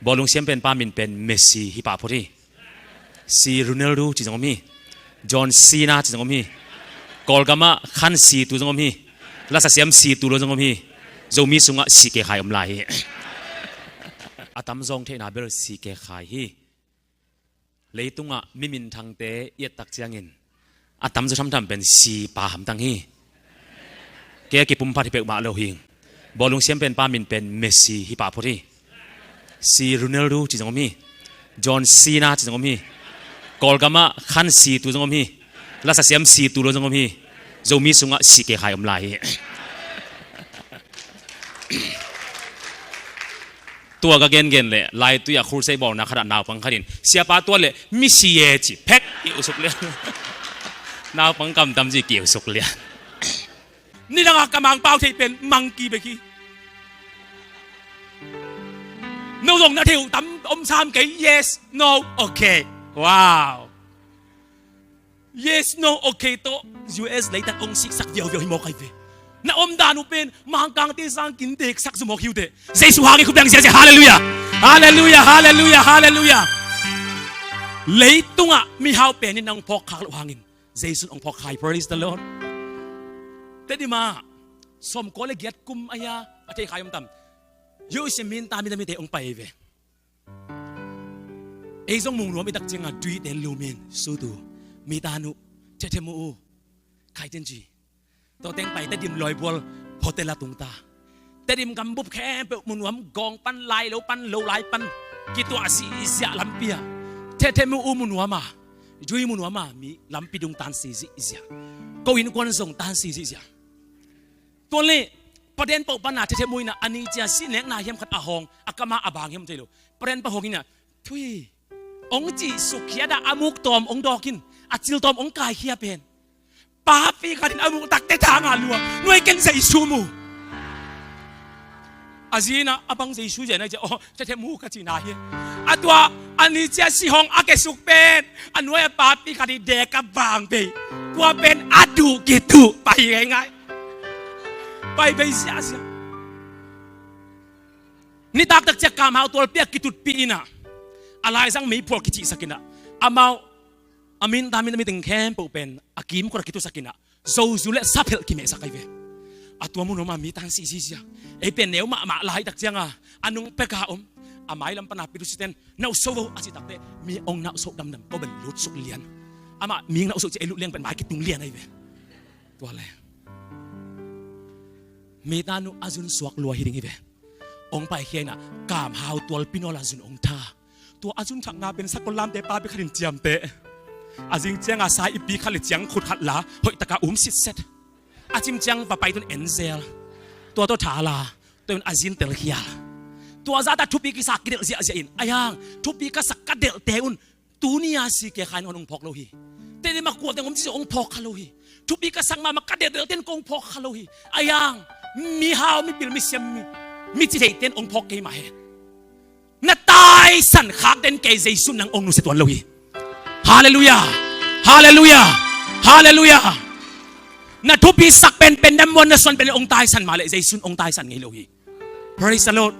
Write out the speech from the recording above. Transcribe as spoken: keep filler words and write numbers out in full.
Bawlung siam pen pa min pen Messi hi pah phot hi. Si Ronaldo ci zong om hi. John Cena ci zong om hi. Kawlgam ah Khan Si Tu zong om hi. Lasa siam Si Tu Lo zong om hi. Zomi sungah Si Ke Khai om lai hi. A tamzaw theihna bel Si Ke Khai hi. Leitungah mi minthangte i et tak ciangin a tamzaw thamtham pen Si Pa hamtang hi. Kei a kipumphat hi peuhmah lo hi. Bawlung siam pen pa min pen Messi hi pah phot hi. Si Ronaldo ci zong om hi. John Cena ci zong om hi. Kawlgam ah Khan Si Tu zong om hi. Lasa siam Si Tu Lo zong om hi. Zomi sungah Si Ke Khai om lai hi. Tua ka gengen leh laitui a crusade bawlna khat ah naupang khat in, "Siapa, tua leh misi e," ci phek i usuk lian. Naupang kamtam ci ki usuk lian. Nidang a ka Mangpau theih pen monkey bek hi. No zong na thei uh tam om sam kei, yes, no, okay. Wow. Yes, no, okay tawh U S leitak ong siksak viauviau hi mawk ai ve. Na omdan uh pen Mangkangte sang kin deksak zu mawk hi uh teh. Jesu hangin khut beng ziazia, halleluiah. Halleluiah, halleluiah, halleluiah. Leitungah mihau pen in nang phawk khak loh hangin Jesu in ong phawk khai, praise the Lord. Tedim ah sawmkua le giat kum a hia a thei khai om tam. U S minta minta mite ong pai ai ve. Ei zong mu nuam i tak ciangah duite lumin, "Sutu, mi tan uh, thethemu uh, khaiten ci." Tua teng pai Tedim Lawibual hotel a tungta. Tedim gambup khempeuh mu nuam, gawng pan, lailo pan, lolai pan, kituah zihziah lampi ah. Thethemu uh mu nuam a, dui mu nuam a, mi lampi dung tansi zihziah. Ko innkuan zong tansi zihziah. Tua leh paden pawh pana thethemu in a ni cia sihnekna hiam khat a hawng, a kam a a bang hiam thei lo. Paden pawh hawng in a, "Thui," ong cih sukhiat a, a muk tawm ong dawk in, a cil tawm ong kaikhia pen. Papi khat in a muk takte thang a luak, "Nuai, ken Jesu mu." A zi in a, "A bang Jesu zen a?" ci a, "Aw, thethemu ka cihna hi." A tua a ni cia sih hawng a kesuk pen a nuai a papi khat i dek a bang bei. Tua pen a duh kituh pai ngeingai. Pai bei ziahziah. Nitak tak ciah kamhau tualpi a kitutpih in a, a laizang meiphual kicihsak in a, amau a minta minta mi teng khempeuh pen a kimkot a kitusak in a, zozu le saphelh kimehsak ai ve. A tua mu nuam a mi tansi zihziah. Ei pen neu mahmah lai tak ciang a, a nung pek a om, a mailam pana pitusiten, "Nauhso vo," a cih takteh mi ong nauhsoh damdam, ko bel lutsuk lian. Amah mi ong nauhsoh ci ei lut liang pen mai kitung lian ai ve. Tua le mi tan uh a zun suak lua hi ding hi ve. Ong paikhia in a, kamhau tualpi nawl a zun ong tha. Tua a zun thakna pen sakol lamte papi khat in ciamteh. A zing ciang a sa ipi khat le ciang khut khat la, hoih taka um sitset. A cim ciang va pai tun enzel. Tua tawh tha la, tua un a zin tel khial. Tua zata thupi kisa kidelh ziahziah in, a yang thupi ka sak ka delhte un, tuni a Si Ke Khai in ong phawk lo hi. Tedim a kuate ong om ci ong phawk kha lo hi. Thupi ka sak mahmah ka delhdelhte in kong phawk kha lo hi. A yang mihau, mipil, misiam, mi, mi ci theite in ong phawk kei mah hen. Na taisan khak den kei Jesu in nang ong nusia tuan lo hi. Halleluiah. Halleluiah. Halleluiah. Na thupi sak penpen, na muan na suan pen ong taisan mah leh Jesu in ong taisan ngei lo hi. Praise the Lord.